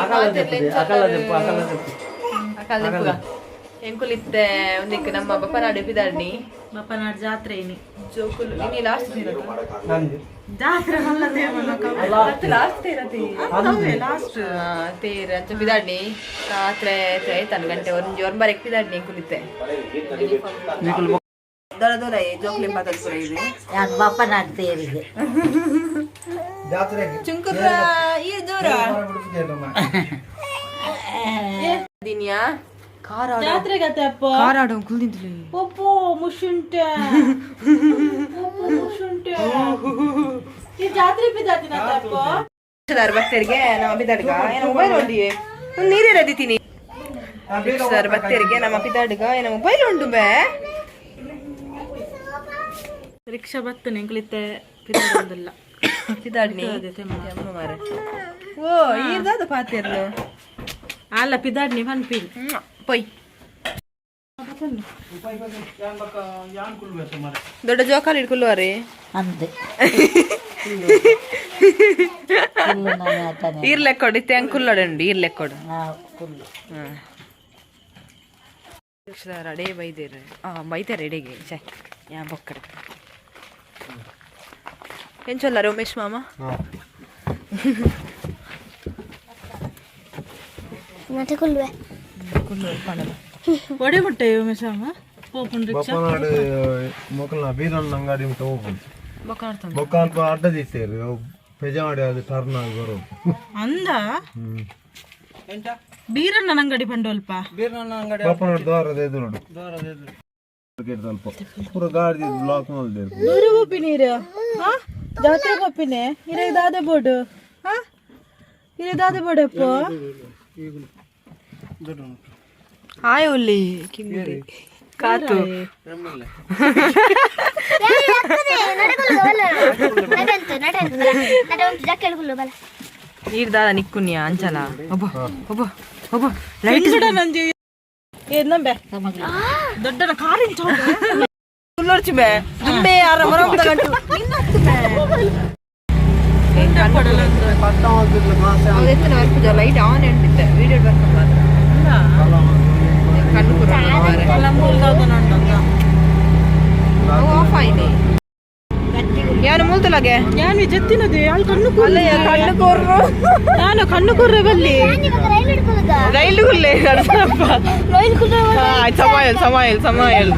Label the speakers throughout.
Speaker 1: ಅಕಲ್ ದೆಪ್ಪುಗ ಎಂಕುಲಿತ್ತೆ ಒಂದಿಕ್ ನಮ್ಮ ಬಪ್ಪನಾಡು ಪಿದಾಡ್ನಿ.
Speaker 2: ಬಪ್ಪನಾಡ್ ಜಾತ್ರೆ ಇನಿ.
Speaker 1: ಜೋಕುಲು ಇನಿ ಲಾಸ್ಟ್
Speaker 3: ನಂದು.
Speaker 2: ಜಾತ್ರೆ ಮಲ್ಲ ದೇವನ.
Speaker 1: ಲಾಸ್ಟ್ ತೇರತಿ.
Speaker 2: ಲಾಸ್ಟ್.
Speaker 1: ತೇರ್ ಅಂಚ ಪಿದಾಡ್ನಿ. ರಾತ್ರೆ ಐತನ್ ಗಂಟೆ ಒಂಜಿ ಒಂಬರೆಕ್ ಪಿದಾಡ್ನಿ ಎಂಕುಲಿತ್ತೆ. ದೊರ ದೊರ ಜೋಕ್ಲಿ ಮಾತಾಡ್ಪುರ ಇದೆ.
Speaker 4: ಯಾನ್ ಬಪ್ಪನಾಡ್ ತೇರಿಗೆ.
Speaker 3: ಜಾತ್ರೆ.
Speaker 1: ಚುಂಕುರ ಈ ದೂರ ದಿನ್ಯಾ ಕಾರ್.
Speaker 2: ಜಾತ್ರೆ ಗತೆ ಅಪ್ಪ.
Speaker 1: ಕಾರ್ ಆಡೋ ಕುಲ್ದಿಂತಲೇ.
Speaker 2: Oppo ಮುಷುಂಟೆ, Oppo ಮುಷುಂಟೆ. ಈ ಜಾತ್ರೆ ಬಿದ್ದಾತಿನ ಅಪ್ಪ.
Speaker 1: ಭಕ್ತರಿಗೆ ನಮ್ಮ ಪಿದಾಡ್ಗ ಏನ ಮೊಬೈಲ್ ಉಂಡಿಯೇ ನೀರೇ ರದಿತೀನಿ. ಸರ್, ಭಕ್ತರಿಗೆ ನಮ್ಮ ಪಿದಾಡ್ಗ ಏನ ಮೊಬೈಲ್ ಉಂಡು ಬೇ.
Speaker 2: ರಿಕ್ಷಾ ಬತ್ತು ನೆಂಕುಲಿತ್ತೆ ಪಿದಾಡೊಂದಿಲ್ಲ.
Speaker 1: ಪಿದಾಡ್ನಿ ಅಮ್ಮ ಮಾರೆ. ಓ, ಈರ್ದಾದ ಪಾತಿರ್ಲು.
Speaker 2: ಅಲ್ಲ, ಪಿದಾಡ್ನಿ ಪನ್ಪಿನ್.
Speaker 1: ಪೊಯ್ ದೊಡ್ಡ ಜೋಕಾಲಿ ಹಿಡ್ಕೊಳ್ವಾರಿ.
Speaker 4: ಅಂದೆ ಕುಲ್ಲು ನಾನು ಆತನೆ.
Speaker 1: ಈರ್ ಲೆಕ್ಕೊಡು ಇತ್ತೆ ಹೆಂಗ್ ಕುಲ್ಲೊಡುಂಡು ಈರ್ ಲೆಕ್ಕೊಡು.
Speaker 4: ಹಾ, ಕುಲ್ಲು.
Speaker 1: ಅಡೇ ಬೈದೇರು. ಆ ಬೈತಾರೆ ಎಡೆಗೆ. ಛೆ, ಯಾ ಬೊಕ್ಕಡೆ ಎಂಚೊಲ್ಲ ರೋಮೇಶ್ ಮಾಮ?
Speaker 5: ನಟೆ ಕುಲ್ವೆ.
Speaker 2: ಒಡೆ ಮುಟ್ಟೆ ಉಮೇಶಮ್ಮ ಪೋಪುನ್ ರಿಕ್ಷಾ.
Speaker 3: ಬಪ್ಪನಾಡು ಮೊಕಲ್ನ ಬೀರಣ್ಣ ಅಂಗಡಿ ಮುಟ್ಟ ಹೋಗ್ಬೋದು. ಬೊಕ್ಕ ಅಲ್ಪ ಅಡ್ಡ ದಿತ್ತೇರು ಪೆಜಾಡಿ ಅದು ಟರ್ನ್ ಆಗಿ ಬರೋದು.
Speaker 2: ಅಂದ ಬೀರಣ್ಣ ನಂಗಡಿ ಪಂಡೋಲ್ಪ.
Speaker 3: ಬಪ್ಪನಾಡು ದ್ವಾರದ ಎದುರು ಸ್ವಲ್ಪ ಪೂರ ಗಾಡಿ ಬ್ಲಾಕ್ ಮಲ್ದೇರು.
Speaker 2: ನೂರು ಪೋಪಿ ನೀರು. ಹಾ, ಜಾತ್ರೆ ಪೋಪಿನೆ. ಇರೆ ದಾದೆ ಬೋಡು. ಹಾ, ಇರೆ ದಾದೆ ಬೋಡಪ್ಪ.
Speaker 1: ಹಾಯ್ ಒಲ್ಲಿ ಕಿಂಗುಡಿ ಕಾತು.
Speaker 5: ನಟಂತು ನಟಂತು ನಟಂತು ಜಕ್ಕೆಲ್ ಕುಲ್ಲು ಬಲ.
Speaker 1: ನೀರ್ ದಾದ ನಿಕ್ಕುನ್ಯ ಅಂಚಲ ಒಬ್ಬ ಒಬ್ಬ ಒಬ್ಬ ಲೈಟ್.
Speaker 2: ನಂಜಿ ಏನಂಬೆ ದೊಡ್ಡನ ಕಾರಿನ ಚೌಕ.
Speaker 1: ಕುಲ್ಲೊರ್ಚು ಬೇ ದುಂಬೆ ಯಾರ ಮರ ಗಂಟು. ಲೈಟ್ ಆನ್ ಎಂಟಿತ್ತೆ ವಿಡಿಯೋ ಬರ್ಕೊಂಡು ಮಾತ್ರ ಕಣ್ಣು ಕುರ ಆಫ್ ಆಯ್ತು. ಯಾನು ಮೂಲ್ತಲಾಗೆ.
Speaker 2: ಯಾನು ಜತ್ತಿನದು ಯಾಳು ಕಣ್ಣು.
Speaker 1: ಅಲ್ಲ, ಕಣ್ಣು ಕೋರ್ರು.
Speaker 2: ನಾನು ಕಣ್ಣು ಕುರ್ರೆ ಬಲ್ಲಿ.
Speaker 5: ಇವಾಗ rail ಹಿಡ್ಕೊಳ್ಳುಗ.
Speaker 1: Rail ಗುಲ್ಲೆ ನಡ್ಸಪ್ಪ.
Speaker 5: Rail Kullu.
Speaker 1: ಸಮಾಯಲ್ ಸಮಾಯಲ್ ಸಮಾಯಲ್.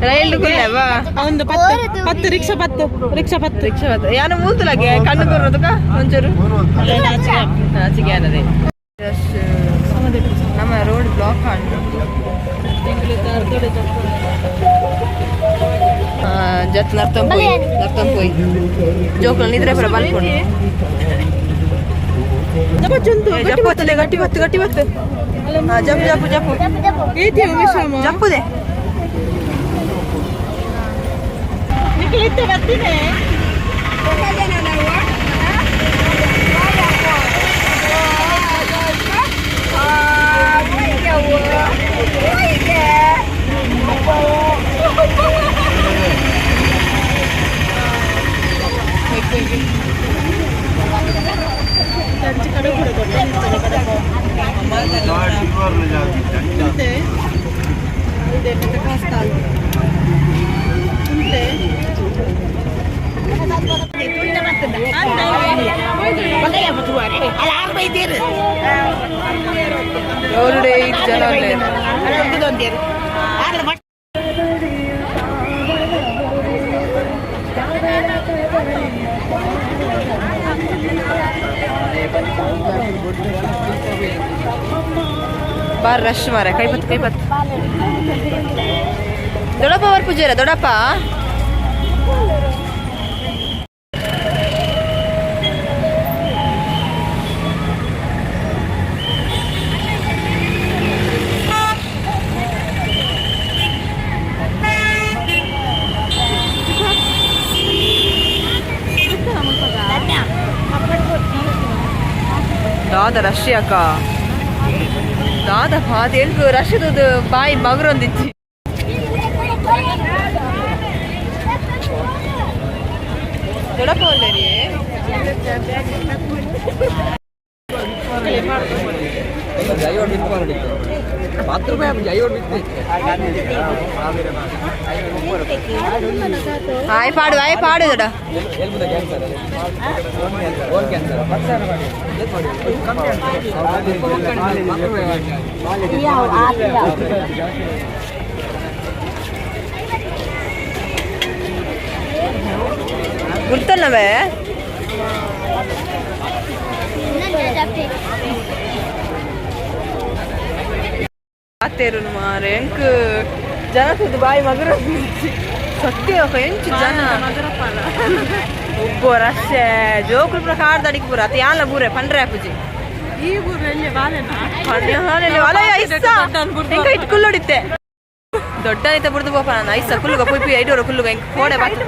Speaker 1: Rail ಗುಲ್ಲೆ ಬಾ.
Speaker 2: ಒಂದು ಪತ್ತು ಪತ್ತು ರಿಕ್ಷಾ ಪತ್ತು ರಿಕ್ಷಾ ಪತ್ತು.
Speaker 1: ರಿಕ್ಷಾ ಬತ್ತ. ಯಾನು ಮೂಲ್ತಲಾಗೆ ಕಣ್ಣು ಕೋರ್ರದಕ್ಕ ಒಂಚೂರು ನಾಚಿಕೆ ಅನ್ನದೆ. ನಮ್ಮ ರೋಡ್ ಬ್ಲಾಕ್ ಆಂಡು ಜತ್ ನರ್ತಂ ಪೋಯಿ ನರ್ತಂ ಪೋಯಿ ಜೋಕುಲು ನಿದ್ರೆ ಪುರ ಬಲ್ಪುಂಡು. ಜಪ್ಪು ಬತ್ತಲೆ ಗಟ್ಟಿ ಬತ್ತು ಗಟ್ಟಿ ಬತ್ತು. ಹಾ, ಜಪ್ಪು ಜಪ್ಪು ಜಪ್ಪು.
Speaker 2: ಏತಿ ಉಮೇಶಮ್ಮ.
Speaker 1: ಜಪ್ಪುದೆ.
Speaker 2: ನಿಖಿಲಿತ್ತೆ ಬರ್ತೀನಿ.
Speaker 1: ಅವರುಡೆ ಐದು ಜನ ಉಲ್ಲೇರು. ಬಾರ್ ರಶ್ ಮಾರ. ಕೈ ಬತ್ತು ಕೈ ಬತ್ತು. ದೊಡ್ಡಪ್ಪ ಅವ್ರ ಪೂಜಾರ ದೊಡ್ಡಪ್ಪ. ದಾದ ರಶ್ ಯಾಕ ದಾದ ಪಾದ ಎಂಕು ರಶ್ ಬಾಯಿ ಮಗರೊಂದಿಚ್ಚಿ. ದೊಡ್ಡಪ್ಪ ಒಲ್ಲೇರಿ. ಆಯ್ ಪಾಡು ಆಯ್ ಪಾಡು ದಡ. ಗುರ್ತಲ್ಲವೇ ಆತೇರುನು ಮಾರೆ ಎಂಕ್ ಜನ ತುದು ಬಾಯಿ ಮಗರ ಸತ್ಯ ಎಂಚು ಜನ ಒಬ್ಬ ರಶ್ಶೆ ಜೋಕುಲು ಪೂರ ಕಾರ್ ದಡಿಕ್ ಪೂರ ಅತ್ತ ಯಾನ್ಲ ಬೂರೆ ಪಂಡ್ರೆ ಪೂಜಿ
Speaker 2: ಈ ಊರಲ್ಲಿ ಬಾಲೆನಾ
Speaker 1: ಎಂಕ ಇಟ್ಟು ಕುಲ್ಲೊಡಿತ್ತೆ ದೊಡ್ಡ ಐತೆ ಬುಡ್ದು ಬೋಪ ನಾನು ಐಸ ಕುಲ್ಲುಗ ಪುಯ್ಪಿ ಐಡೋರು ಕುಲ್ಲುಗ ಎಂಕ್ ಕೋಡೆ ಬಾತ್.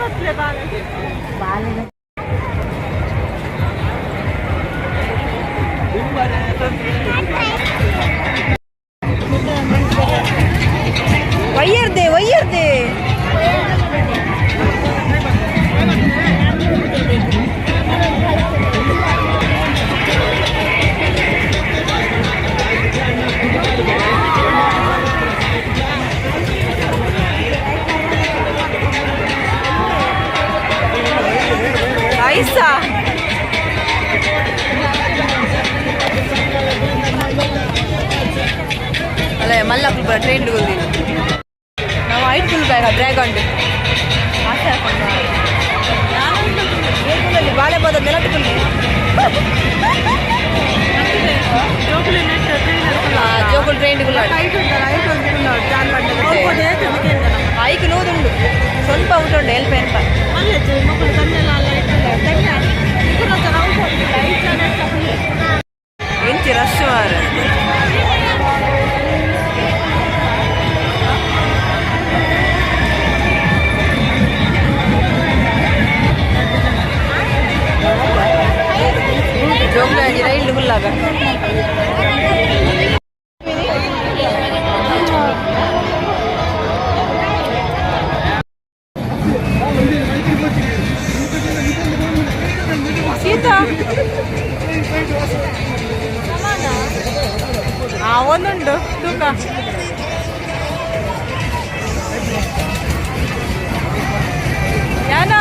Speaker 1: ಒಯ್ಯರ್ದೆ ಒಯ್ಯರ್ದೆ ಐಸ ಅಲ್ಲ ಮಲ್ಲ ಟ್ರೈನ್ ನಾವು ಐಟ್ ಫುಲ್ ಬ್ಯಾಗ ಡ್ರ್ಯಾಗನ್ ಆಸೆ ಹಾಕೊಂಡು ಬಾಳೆ ಬೋದ ನೆಲಟ್ಟುಕೊಂಡು ಜೋಕುಲ್ ಟ್ರೈನ್ ಐಕ್ ನೂದುಂಡು ಸ್ವಲ್ಪ ಊಟ ಉಂಟು ಎಲ್ಪ ಎಲ್ಪ. ಎಂಚಿ ರಶ್ ಮಾರ. ಜೋಕುಲ ರೈಲ್ ಗುಲ್ಲಾಗ.
Speaker 2: ಸೀತಾ ಆ ಒಂದುಂಡು ತೂಕ. ಯಾನ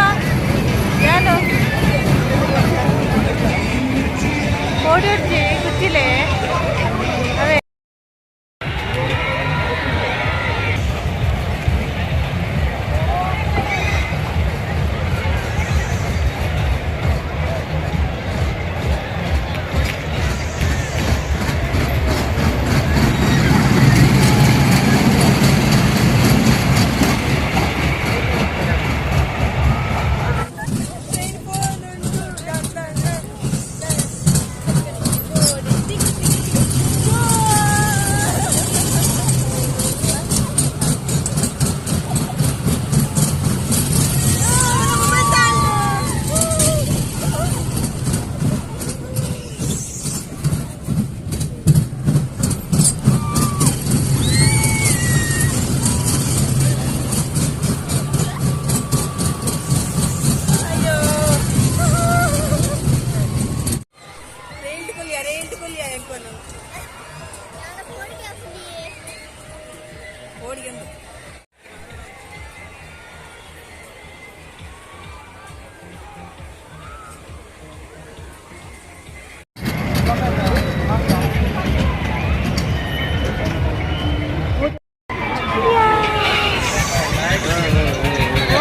Speaker 2: ಯಾನು ಓಡೋಡ್ಜಿ ಕುಚ್ಚಿಲೆ ಅವೇ.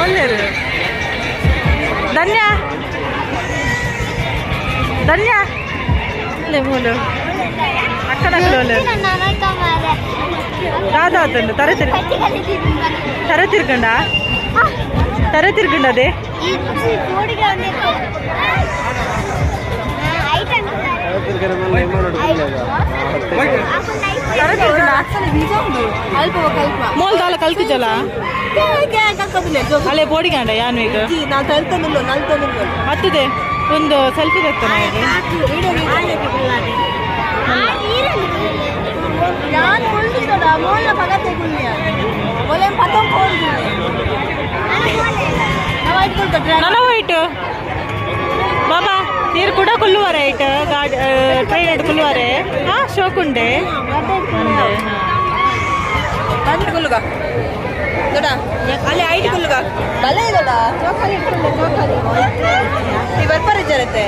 Speaker 2: ಓಲೇರು ಧನ್ಯ ಧನ್ಯ ಲೇ ಮೂಲು ಅಕ್ಕನ ದಾದಾ ಆತಂಡು ತರೆ ತಿರ್ ತರೆ ತಿರ್ಕಂಡ ತರೆ ತಿರ್ಕಂಡದೆ. ತರೆ ತಿರ್ಕಂಡ ಮೋಲ್ ದಾಲ ಕಲ್ತಿಜಲ ಅಲ್ಲೇ ಬೋಡಿಗಾಂಡ ಯಾನು ಈಗ ಹತ್ತಿದೆ ಒಂದು ಸೆಲ್ಫಿ ತೆತ್ತಾನೆ. ನನ್ನ ವೈಟ್ ಬಾಬಾ ನೀರು ಕೂಡ ಕುಲ್ಲುವ ರೈಟ್. ಹಾ ಶೋಕುಂಡೆ.
Speaker 1: ಬಂದು ಕುಲ್ಲುಗ ದೊಡ, ಅಲ್ಲಿ ಐಟ್ ಕುಲ್ಲುಗ ಬಲೆ ದೊಡ. ಈ ಬರ್ಪರ ಜರತ್ತೆ.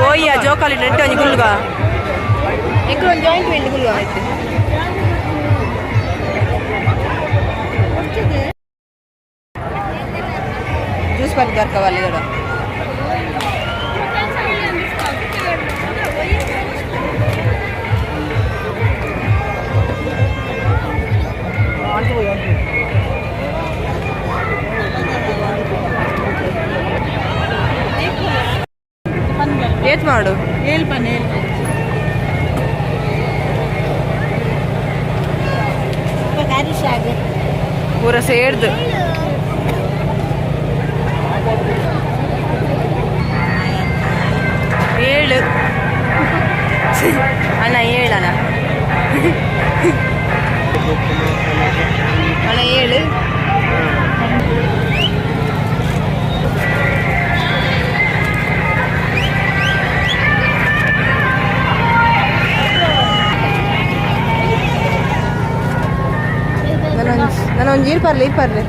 Speaker 1: ಓಯ್ಯ, ಜೋಕಾಲಿ ನೆಟ್ಟು ಒಂಜಿ ಕುಲ್ಲುಗ. ಎಂಕುಲು ಒಂದು ಜಾಯಿಂಟ್ ವೆಂಟ್ ಕುಲ್ಲುಗ. ಆಯ್ತು. ಜ್ಯೂಸ್ ಪರ್ ದೊರಕವಲ್ಲಿ ದೊಡ. ಏತ್ ಮಾಡು.
Speaker 2: ಏಳ್ ಪನ್ ಏಳ್.
Speaker 1: ಪೂರ ಸೇರ್ದು. ಏಳು ಅಣ್ಣ, ಏಳಣ್ಣ ಅಣ್ಣ, ಏಳು. ನಾನು ನಾನು ಒಂದು ಈರ್ ಪರ್ಲಿ, ಈರ್ ಪರ್ಲಿ.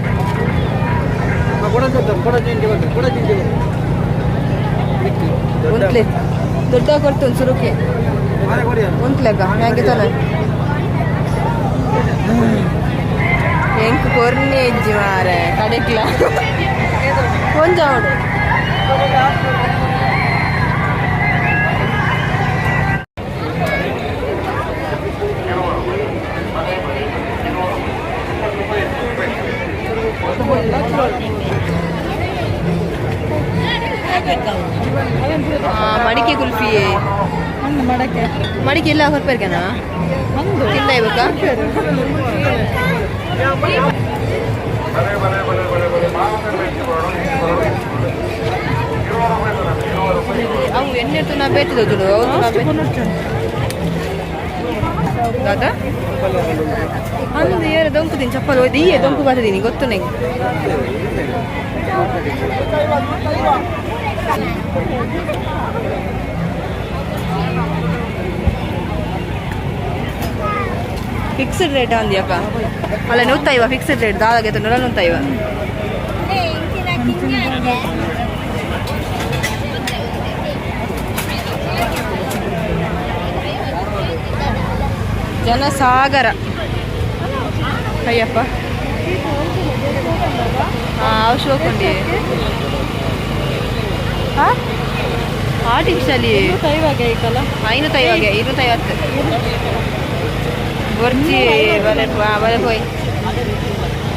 Speaker 1: ಉಂತ್ಲೆ ದೊಡ್ಡ ಕೊಡ್ತು ಒಂದು ಸುರುಕೆ ಉಂತ್ಲೆಗ ಹ್ಯಾಂಗೆ ತನ ಎಂಕ್ ಕೊರ್ನೆ ಇಜ್ಜಿ ಮಾರೆ ಕಡೆಕ್ಲ ಒಂಜ ಅವಡು. ಮಡಿಕೆ ಕುಲ್ಫಿ.
Speaker 2: ಒಂದು ಮಡಕೆ.
Speaker 1: ಮಡಿಕೆ ಎಲ್ಲ ಹೊರಪೇರ್ಗೆನಾ?
Speaker 2: ಒಂದು.
Speaker 1: ತಿಂದ ಇವಾಗ. ಅವು ಎಣ್ಣೆ ತುನ ಬೇತದ ತುಳು ಅವು ತುನ ದಾದಾ ಅಂದು ಏರ ದೊಂಕು ತಿನ್ ಚಪ್ಪಲ್ ಹೋಯ್ದು ಈಯೆ ದೊಂಕು ಬರ್ತದೀನಿ ಗೊತ್ತು ನಂಗೆ. ಫಿಕ್ಸ್ಡ್ ರೇಟ್ ಅಂದಿ ಅಕ್ಕ ಅಲ್ಲ, ನೂತ್ತೈವ ಫಿಕ್ಸ್ಡ್ ರೇಟ್ ದಾದಾಗೆ ನೂರ ನೂತ್ತೈವ. ಜನಸಾಗರ. ಅಯ್ಯಪ್ಪ, ಹಾಂ, ಅವು ಶೋಕುಂಡಿ. ಹಾಂ, ಆರ್ಟಿಫಿಷಿಯಲಿ.
Speaker 2: ಐವಾಗ ಐಕಲ್ಲ.
Speaker 1: ಐನೂತ್ತೈವಾಗೆ, 250 ಬೊರ್ಚಿ. ಬಲೆ ಬಲೆ ಹೋಯ್.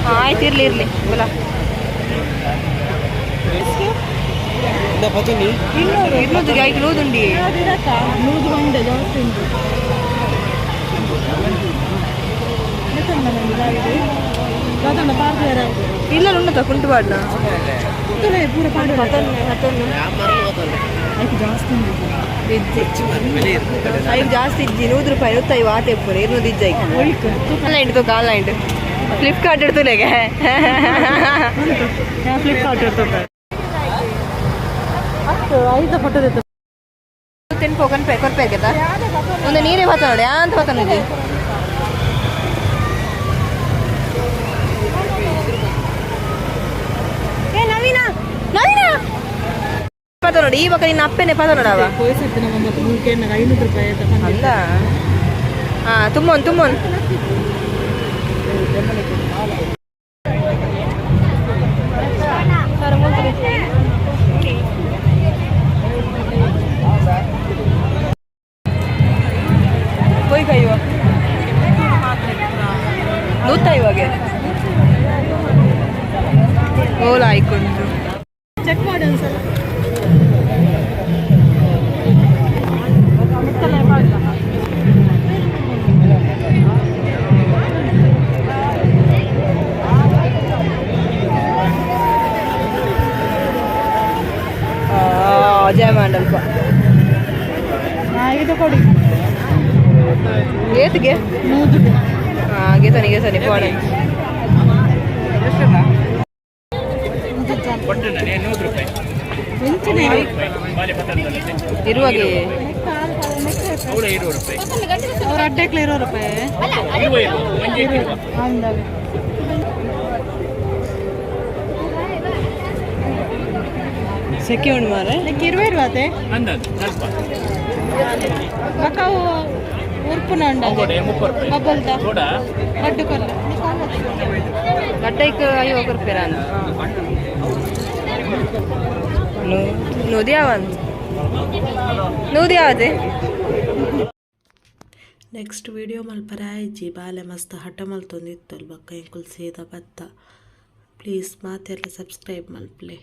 Speaker 1: ಹಾಂ, ಆಯ್ತು, ಇರಲಿ ಇರಲಿ, ಬಲ. 200 ಐದು ನೂದುಂಡಿ.
Speaker 2: ನೂದು ಬಂಡೆ ಜಾಸ್ತಿ ಉಂಟು.
Speaker 1: ಇಲ್ಲ, ಉಣ್ಣತ ಕುಂಟು ಪಾಡ್ನ.
Speaker 2: ಪೂರ ಪಾಡು.
Speaker 1: ಹತ್ತೊಂದು ಹತ್ತೊಂದು.
Speaker 2: ಜಾಸ್ತಿ ಉಂಟು.
Speaker 1: ಇಜ್ಜಿ, ಐದು ಜಾಸ್ತಿ ಇಜ್ಜಿ. 100 ರೂಪಾಯಿ, 150 ಆತೆ ಪೂರ 200 ಇಜ್ಜಿ. ಆನ್ಲೈನ್ ತೂಕ, ಆನ್ಲೈನ್ ಫ್ಲಿಪ್ಕಾರ್ಟ್ ಇಡ್ತುಲೆಗೆ.
Speaker 2: ಫ್ಲಿಪ್ಕಾರ್ಟ್ ಇರ್ತದೆ. ಐದು ಫೋಟೋ.
Speaker 1: ತಿನ್ಪೋ ಕನ್ಪೆ ಕೊರ್ಪೇಕದ ಒಂದು ನೀರೇ ಬತ್ತ ನೋಡಿ ಅಂತ ಬತ್ತ ನೋಡಿ. ಏ ನವೀನ, ನವೀನ ಪದ ನೋಡಿ. ಈ ಬಕ ನಿನ್ನ ಅಪ್ಪೆನೆ ಪದ ನೋಡವ.
Speaker 2: 500 ರೂಪಾಯಿ.
Speaker 1: ಅಲ್ಲ, ಹಾ, ತುಂಬೊನ್ ತುಂಬೊನ್. ಪೋಯ್ ಕೈವ ನೂತ ಇವಾಗೆ ಓಲ ಆಯ್ಕೊಂಡು.
Speaker 2: ಚೆಕ್ ಮಾಡಿ ಒಂದ್ಸಲ.
Speaker 1: ಜಯ ಮಂಡಲ್ಪ.
Speaker 2: ಇದು ಕೊಡಿ.
Speaker 1: ಏತ್ಗೆ?
Speaker 2: ನೂದು.
Speaker 1: ಹಾಂ, ಗೀತನಿ ಗೀತನಿ ಫೋನ್.
Speaker 2: ಮುಂಚಿನ
Speaker 1: ಇರುವಾಗೆ.
Speaker 2: ಅವ್ರ ಅಡ್ಡೆಕ್ಲ 20 ರೂಪಾಯಿ ಅಂದಾಗ.
Speaker 1: ಸೆಕೆ ಉಂಡು ಮಾರೆ.
Speaker 2: ನೆಕ್ 20 ಇರುವಾತೆ. ಬೊಕ್ಕ ಅವು ಉರ್ಪುನ ಉಂಡ ಬಬ್ಬಲ್ದ ಅಡ್ಡು ಕೊಲ್ಲ.
Speaker 1: ಗಡ್ಡೈಕ್ 50 ರೂಪಾಯಿ. ನೂದಿ ಯಾವಂದು ನೂದಿ ಯಾವದೆ?
Speaker 6: ನೆಕ್ಸ್ಟ್ ವೀಡಿಯೋ ಮಲ್ಪರೆ ಆಯ್ಜಿ. ಬಾಲೆ ಮಸ್ತ್ ಹಠ ಮಲ್ತೊಂದಿತ್ತೊಲ್. ಬೊಕ್ಕ ಎಂಕುಲು ಸೀದಾ ಬತ್ತ. ಪ್ಲೀಸ್ ಮಾತೆರ್ಲ ಸಬ್ಸ್ಕ್ರೈಬ್ ಮಲ್ಪಲೆ.